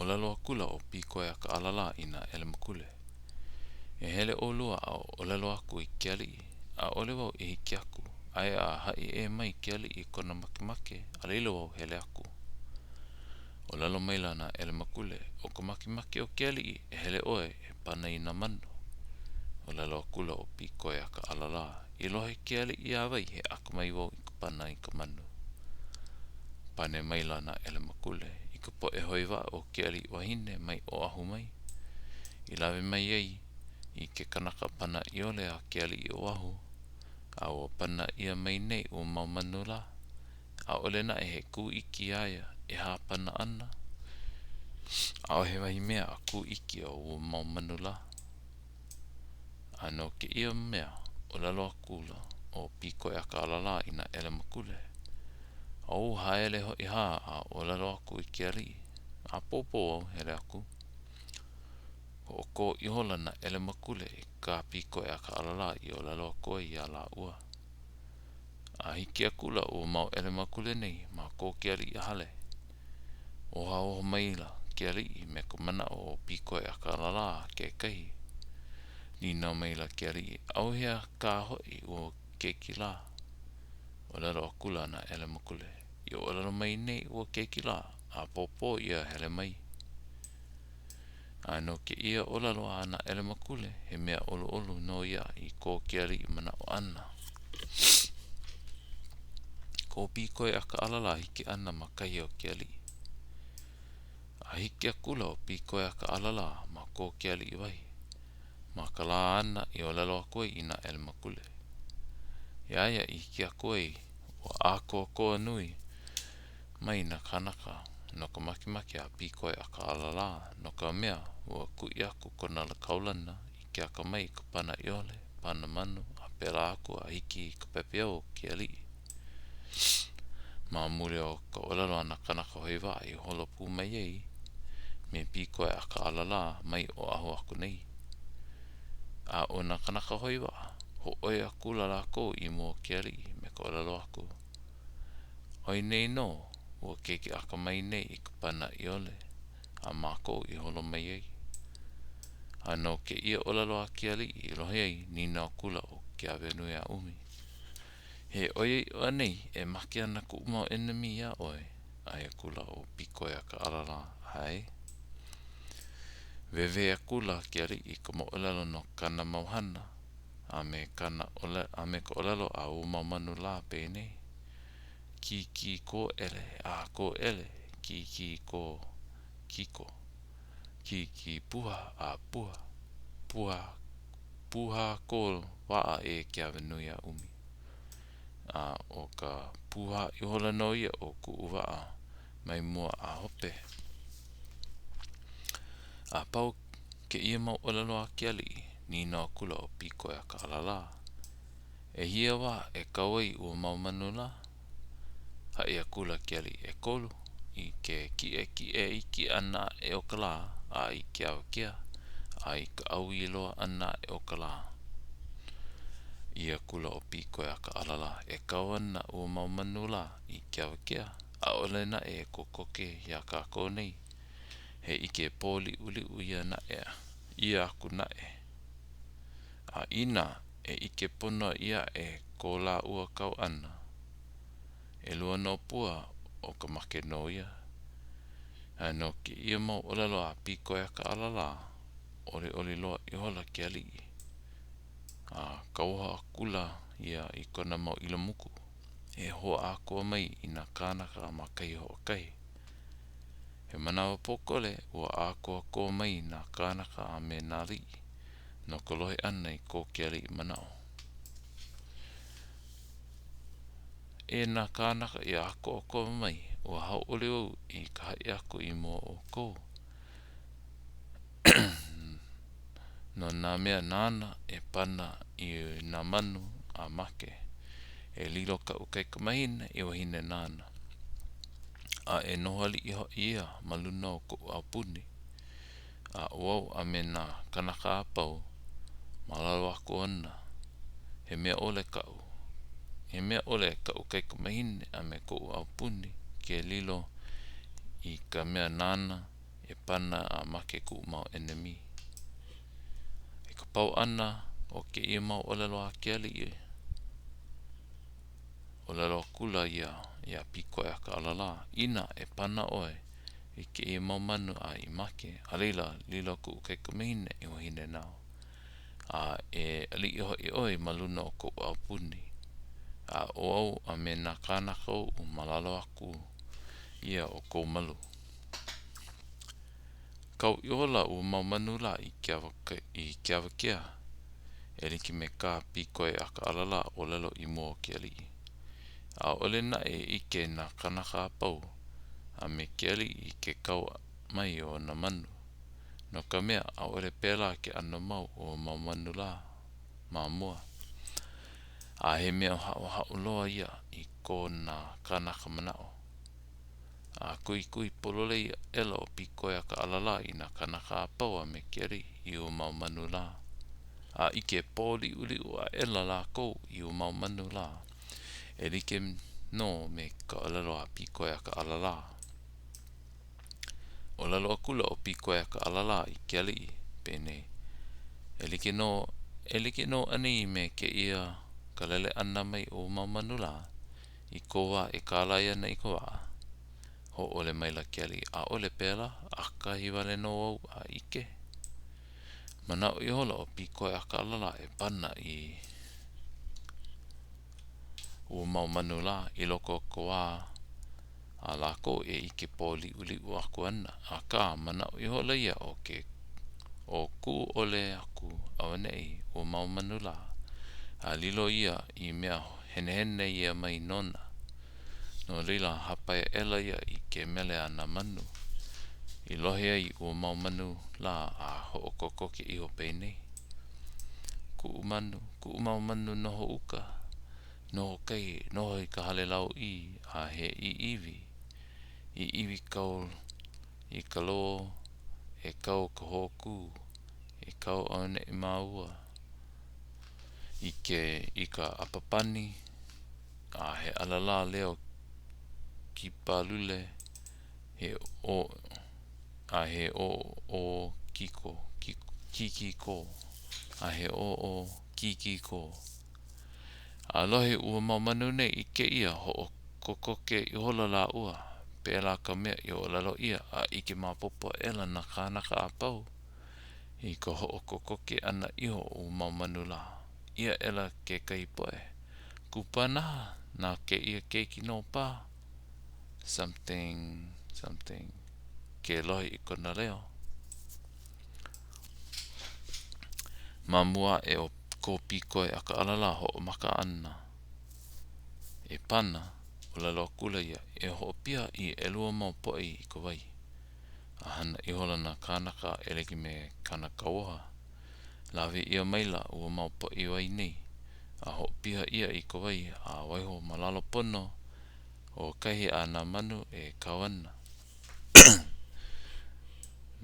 ʻŌlelo akula ʻo Pīkoe-a-ka-ʻAlalā i nā ʻelemākule, E hele ʻolua a ʻōlelo aku i ke aliʻi, ʻaʻole wau e hiki aku, aia a haʻi ʻē mai ke aliʻi i kona makemake, a laila wau hele aku. ʻŌlelo maila nā ʻelemākule, ʻO ka makemake o ke aliʻi, e hele ʻoe e pana i nā manu. ʻŌlelo akula ʻo Pīkoe-a-ka-ʻAlalā, I lohe ke aliʻi iā wai he akamai wau i ka pana i ka manu. Pane maila nā ʻelemākule i ka poʻe hoi waʻa o ke aliʻi wahine mai Oʻahu mai, i lawe mai ai i ke kanaka pana ʻiole a ke aliʻi Oʻahu, a ua pana ʻia mai nei ua mau manu lā, ʻaʻole naʻe he kū iki iā ia e pana ana. ʻAʻohe wahi mea a kū iki o ua mau manu lā. A no kēia mea, ʻōlelo akula ʻo Pīkoe-a-ka-ʻAlalā i nā ʻelemākule, Ō haele hoʻi hā a ʻōlelo aku i ke aliʻi, ʻApōpō au hele aku. Hoʻokō ihola nā ʻelemākule i kā Pīkoe-a-ka-ʻAlalā i ʻōlelo aku ai iā lāua. A hiki akula ua mau ʻelemākule nei ma ko ke aliʻi hale. Ohaoha maila ke aliʻi me ka manaʻo ʻo Pīkoe-a-ka-ʻAlalā kekahi. Nīnau maila ke aliʻi, ʻAuhea kā hoʻi ua keiki lā? ʻŌlelo akula nā ʻelemākule, I ʻōlelo mai nei ua keiki lā, ʻapōpō ia hele mai. A no kēia ʻōlelo a nā ʻelemākule, he mea ʻoluʻolu nō ia i ko ke aliʻi manaʻo ʻana. Ko Pīkoe-a-ka-ʻAlalā hiki ʻana ma kahi o ke aliʻi. A hiki akula ʻo Pīkoe-a-ka-ʻAlalā ma ko ke aliʻi wahi, ma ka lā āna i ʻōlelo aku ai i nā ʻelemākule. Iā ia i hiki aku ai, ua ʻākoakoa nui mai nā kānaka no ka makemake a Pīkoe-a-ka-ʻAlalā, no ka mea, ua kuʻi aku kona kaulana i ke akamai i ka pana ʻiole, pana manu, a pēlā aku a hiki i ka pepeiao o ke aliʻi. Ma muli o ka ʻōlelo a nā kānaka hoi waʻa i holo pū mai ai me Pīkoe-a-ka-ʻAlalā mai Oʻahu aku nei. A ʻo nā kānaka hoi waʻa, hōʻoi akula lākou i mua o ke aliʻi me ka ʻōlelo aku, ʻO ia nei nō ua keiki akamai nei i ka pana ʻiole a mākou i holo mai ai. A no kēia ʻōlelo a ke aliʻi i lohe ai, nīnau akula ʻo Keawenuiaʻumi, He ʻoiaʻiʻo anei e make ana kuʻu mau ʻenemi iā ʻoe? ʻAe akula ʻo Pīkoe-a-ka-ʻAlalā, ʻAe. Wewe akula ke aliʻi i ka moʻolelo no kāna mau hana a me kāna a me ka ʻōlelo a ua mau manu lā penei, Kīkī kōʻele a kōʻele, kīkī kō kiko, kīkī puha a puha, puha, pūhā kō waʻa e Keawenuiaʻumi. A ʻo ka pūhā ihola nō ia o kuʻu waʻa mai mua a hope. A pau kēia mau ʻōlelo a ke aliʻi, nīnau akula ʻo Pīkoe-a-ka-ʻAlalā, ʻEhia wā e kau ai ua mau manu lā? Haʻi akula ke aliʻi, ʻEkolu, i ke kiʻekiʻe iki ʻana aʻe o ka lā, a i ke awakea, a i ka ʻaui loa ʻana aʻe o ka lā. ʻĪ akula ʻo Pīkoe-a-ka-ʻAlalā, E kau ana ua mau manu lā i ke awakea, ʻaʻole naʻe e kokoke iā kākou nei. He ʻike pōliʻuliʻu ia naʻe, ʻia aku naʻe. A inā e ʻike pono ʻia aʻe ko lāua kau ʻana, ʻelua nō pua ʻo ka make nō ia. A no kēia mau ʻōlelo a Pīkoe-a-ka-ʻAlalā, ʻoliʻoli loa ihola ke aliʻi, a kauoha akula ia i kona mau ilamuku e hoʻākoa mai i nā kānaka ma kahi hoʻokahi. He manawa pōkole ua ʻākoakoa mai nā kānaka a me nā aliʻi no ka lohe ʻana i ko ke aliʻi manaʻo. E nā kānaka i ʻākoakoa mai, ua hauʻoli wau i ka haʻi aku i mua o ʻoukou no nā mea nāna e pana i nā manu a make, e lilo kaʻu kaikamahine i wahine nāna, a e noho aliʻi hoʻi ia ma luna o koʻu aupuni, a ʻo au a me nā kānaka a pau ma lalo aku ona, he mea ʻole kaʻu, he mea ʻole kaʻu kaikamahine a me koʻu aupuni ke lilo i ka mea nāna. E pana a make kuʻu mau ʻenemi. I ka pau ʻana o kēia mau ʻōlelo a ke aliʻi, ʻōlelo akula ia iā Pīkoʻoakaʻalalā, Inā e pana ʻoe i kēia mau manu a i make, a laila lilo kuʻu kaikamahine i wahine nāu, a e aliʻi hoʻi ʻoe ma luna o koʻu aupuni, a ʻo au a me nā kānaka oʻu ma lalo aku ia o kou malu. Kau ihola ua mau manu lā i ke i ke awakea, e like me kā Pīkoʻoakaʻalalā ʻōlelo i mua o ke aliʻi. ʻAʻole naʻe i ʻike nā kānaka a pau a me ke aliʻi i ke kau mai o nā manu, no ka mea, ʻaʻole pēlā ke ʻano mau o ua mau manu lā ma mua. A he mea haʻohaʻo loa ia i ko nā kānaka manaʻo. A kuhikuhi pololei aʻela ʻo Pīkoʻoakaʻalalā i nā kānaka a pau a me ke aliʻi i ua mau manu lā. A ʻike pōliʻuliʻu aʻela lākou i ua mau manu lā, e like nō me ka ʻōlelo a Pīkoʻoakaʻalalā. ʻŌlelo akula ʻo Pīkoʻoakaʻalalā i ke aliʻi, penei, E like nō, e like nō anei me kēia ka lele ʻana mai o ua mau manu lā? I kou wā e kālai ana i ka waʻa? Hōʻole maila ke aliʻi, ʻAʻole pēlā, ʻakahi wale nō au a ʻike. Manaʻo ihola ʻo Pīkoʻoakaʻalalā e pana i ua mau manu lā i loko o ka wā a lākou e ʻike pōliʻuliʻu aku ana, akā, manaʻo ihola ia ʻo ke ʻo kū ʻole aku auaneʻi ua mau manu lā, a lilo ia i mea henehene ia mai nona. No laila, hāpai aʻela ia i ke mele a nā manu, i lohe ai ua mau manu lā a hoʻokokoke iho penei, Kuʻu manu, kuʻu mau manu noho uka, Noho kai, noho i ka hale lauʻī, a he ʻiʻiwi, ʻiʻiwi kau i ka lō, e kau ka hōkū, e kau auaneʻi māua i ke i ka ʻapapani, a he ʻalalā leo kīpālule, he ʻo a he ʻōʻō kiko, kikikō, a he ʻōʻō kikikō. A lohe ua mau manu nei i kēia, hoʻokokoke ihola lāua. Pēlā ka mea i ʻōlelo ʻia, a ʻike maopopo aʻela nā kānaka a pau i ka hoʻokokoke ʻana iho o ua mau manu lā. ʻĪ aʻela kekahi poʻe, Kupanaha na kēia keiki nō pā, something, something, ke lohe i kona leo. Ma mua aʻe o ko Pīkoʻoakaʻalalā hoʻomaka ʻana e pana, ʻōlelo akula ia, e hoʻopiha i ʻelua mau poʻi i ka wai. A hana ihola nā kānaka e like me kāna kauoha. Lawe ʻia maila ua mau poʻi wai nei, a hoʻopiha ʻia i ka wai a waiho ma lalo pono o kahi a nā manu e kau ana.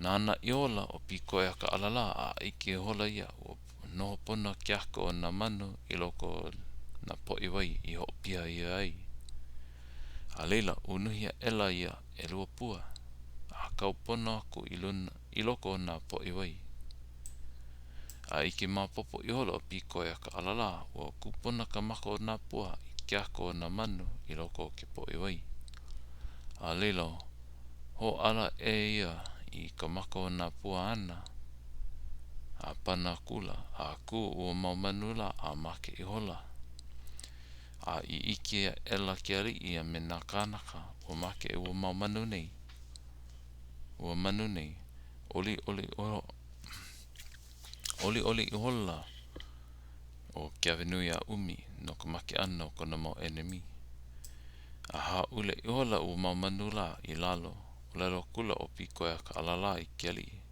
Nānā ihola ʻo Pīkoʻoakaʻalalā a ʻike ihola ia ua noho pono ke aka o nā manu i loko o nā poʻi wai i hoʻopiha ʻia ai. A laila, unuhi aʻela ia ʻelua pua, a kau pono aku i luna i loko o nā poʻi wai. A ʻike maopopo ihola ʻo Pīkoʻoakaʻalalā ua kūpono ka maka o nā pua i ke aka o nā manu i loko o ke poʻi wai. A laila, hōʻala aʻe ia i ka maka o nā pua āna, a pana akula, a kū ua mau manu lā a make ihola. A i ʻike aʻela ke aliʻi a me nā kānaka, ua make ua mau manu nei, ua manu nei, ʻoliʻoli ʻoliʻoli ihola ʻo Keawenuiaʻumi no ka make ʻana o kona mau ʻenemi. A hāʻule ihola ua mau manu lā i lalo, ʻōlelo akula ʻo Pīkoʻoakaʻalalā i ke aliʻi,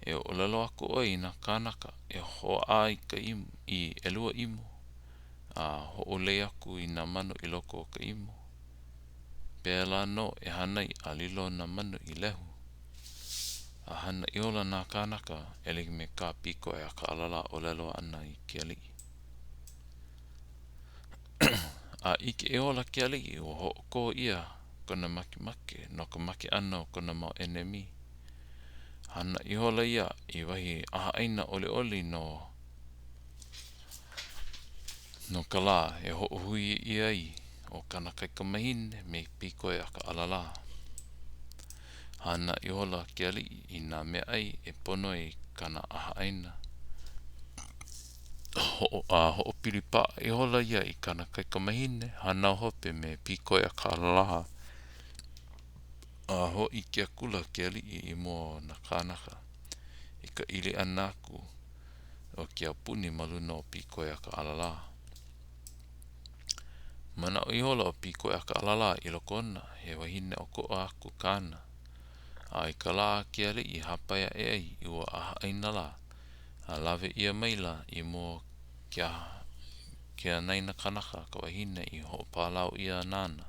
E ʻōlelo aku ʻoe i nā kānaka e hōʻā i ka imu, i ʻelua imu, a hoʻolei aku i nā manu i loko o ka imu. Pēlā nō e hana ai a lilo nā manu i lehu. A hana ihola nā kānaka e like me kā Pīkoʻoakaʻalalā ʻōlelo ʻana i ke aliʻi. A ʻike ihola ke aliʻi ua hoʻokō ʻia kona makemake no ka make ʻana o kona mau ʻenemi. Hana ihola ia i wahi ʻahaʻaina ʻoliʻoli no no ka lā e hoʻohui ʻia ai ʻo kana kaikamahine me Pīkoiakaʻalalā. Hana ihola ke aliʻi i nā meaʻai e pono ai kana ʻahaʻaina. Hoʻo, a hoʻopili paʻa ihola ia i kana kaikamahine hānau hope me Pīkoiakaʻalalā. A hōʻike akula ke aliʻi i mua o nā kānaka i ka ili ʻana aku o ke aupuni ma luna o Pīkoiakaʻalalā. Manaʻo ihola ʻo Pīkoiakaʻalalā i loko ona, he wahine ʻokoʻa aku kāna. A i ka lā a ke aliʻi i hāpai aʻe ai i ua ʻahaʻaina lā, a lawe ʻia maila i mua o ke ke anaina kanaka ka wahine i hoʻopalau ʻia nāna.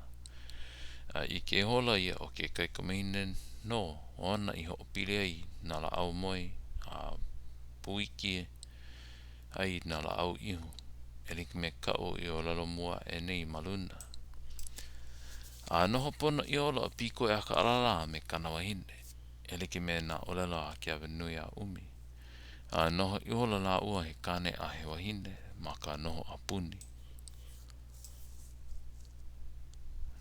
A ʻike ihola ia ʻo ke kaikamahine nō ona i hoʻopili ai nā lāʻau moi a pūiki ai nā lāʻau ihu, e like me kaʻu i ʻōlelo mua aʻe nei ma luna. A noho pono ihola ʻo Pīkoiakaʻalalā me kana wahine, e like me nā ʻōlelo a Keawenuiaʻumi. A noho ihola lāua he kāne a he wahine ma ka noho a puni.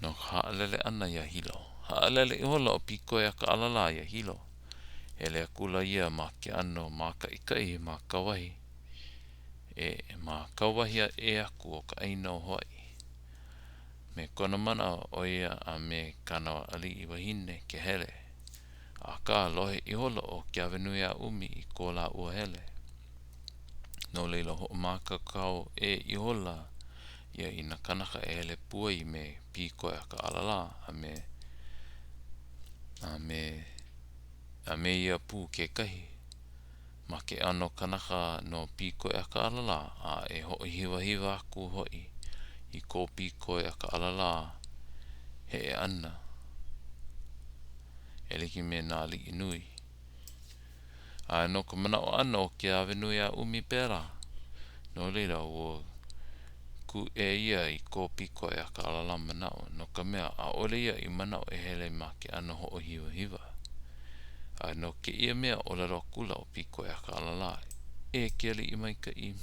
No ka haʻalele ʻana iā Hilo. Haʻalele ihola ʻo Pīkoiakaʻalalā iā Hilo. Hele akula ia ma ke ʻano mākaʻikaʻi ma kauwahi e ma kauwahi ʻē aku o ka ʻāina o Hawaiʻi. Me kona manaʻo ʻo ia a me kana aliʻi wahine ke hele. Akā, lohe ihola ʻo Keawenuiaʻumi i ko lāua hele. No laila, hoʻomākaukau ʻē ihola ia i nā kānaka e hele pū ai me Pīkoiakaʻalalā a me a me a me ia pū kekahi. Ma ke ʻano kanaka no Pīkoiakaʻalalā a e hoʻohiwahiwa aku hoʻi i ko Pīkoiakaʻalalā heʻe ʻana e like me nā aliʻi nui. A no ka manaʻo ʻana o Keawenuiaʻumi pēlā, no laila, ua kūʻē ia i ko Pīkoiakaʻalalā manaʻo, no ka mea, ʻaʻole ia i manaʻo e hele ma ke ʻano hoʻohiwahiwa. A no kēia mea, ʻōlelo akula ʻo Pīkoiakaʻalalā, E ke aliʻi maikaʻi,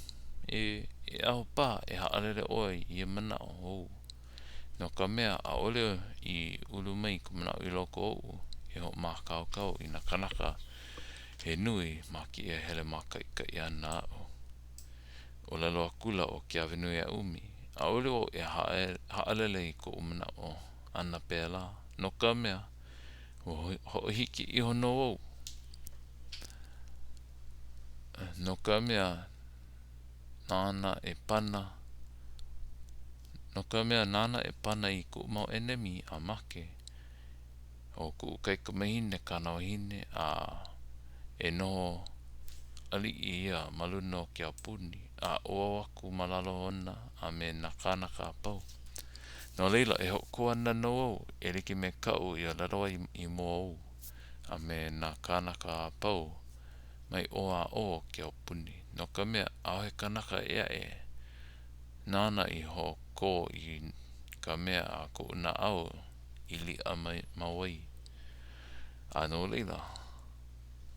e, e aho paha e haʻalele ʻoe i ia manaʻo ou. No ka mea, ʻaʻole i ulu mai ka manaʻo i loko oʻu e hoʻomākaukau i nā kānaka he nui ma kēia hele mākaʻikaʻi ʻana aʻu. ʻŌlelo akula ʻo Keawenuiaʻumi, ʻAʻole wau e haʻalele i koʻu manaʻo ʻana pēlā, no ka mea, ua hoʻohiki iho nō wau, no ka mea, nāna e pana, no ka mea, nāna e pana i kuʻu mau ʻenemi a make, ʻo kuʻu kaikamahine kāna wahine, a e noho aliʻi ia ma luna o ke aupuni, a ʻo au aku ma lalo ona a me nā kānaka a pau. No laila, e hoʻokō ana nō au e like me kaʻu i ʻōlelo ai i mua ou, a me nā kānaka a pau mai ʻō a ʻō o ke aupuni, no ka mea, ʻaʻohe kanaka ʻē aʻe nāna i hoʻokō i ka mea a koʻu naʻau i liʻa mau ai. A no laila,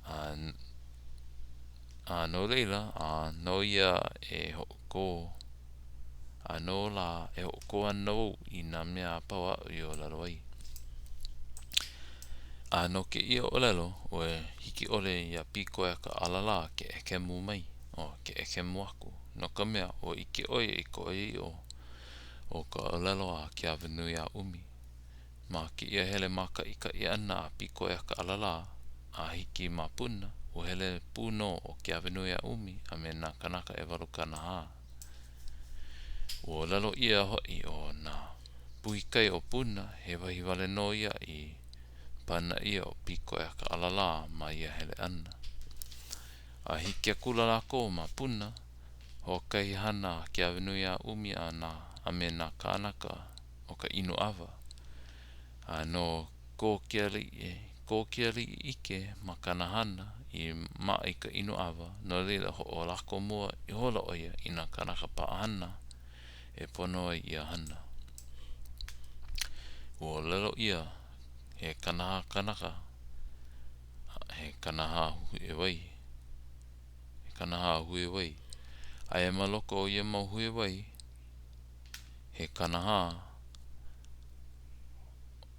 a, a no laila, a no ia e hoʻokō, a no lā e hoʻokō ana wau i nā mea a pau aʻu i ʻōlelo ai. A no kēia ʻōlelo, ua hiki ʻole iā Pīkoiakaʻalalā ke ʻekemu mai, o ke ʻekemu aku, no ka mea, ua ʻike ʻo ia i ka ʻoiaʻiʻo o ka ʻōlelo a Keawenuiaʻumi. Ma kēia hele mākaʻikaʻi ʻana a Pīkoiakaʻalalā a hiki ma Puna, ua hele pū nō ʻo Keawenuiaʻumi a me nā kānaka 80. Ua ʻōlelo ʻia hoʻi ʻo nā puhi kai o Puna, he wahi wale nō ia i pana ʻia ʻo Pīkoiakaʻalalā ma ia hele ʻana. A hiki akula lākou ma Puna, hoʻokahi hana a Keawenuiaʻumi a nā a me nā kānaka ʻo ka inu ʻawa. A no ko ke aliʻi, ko ke aliʻi ʻike ma kāna hana i maʻa i ka inu ʻawa, no laila hoʻolako mua ihola ʻo ia i nā kānaka paʻahana e pono ai ia hana. Ua ʻōlelo ʻia he 40 kānaka, he. 40 huewai, he 40 huewai. Aia ma loko o ia mau huewai, he 40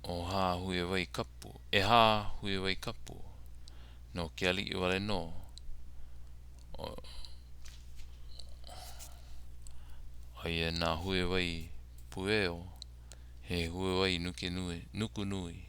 o hā huewai kapu, ʻehā huewai kapu no ke aliʻi wale nō. ʻO ia nā huewai pueo, he huewai nuke nui, nuku nui.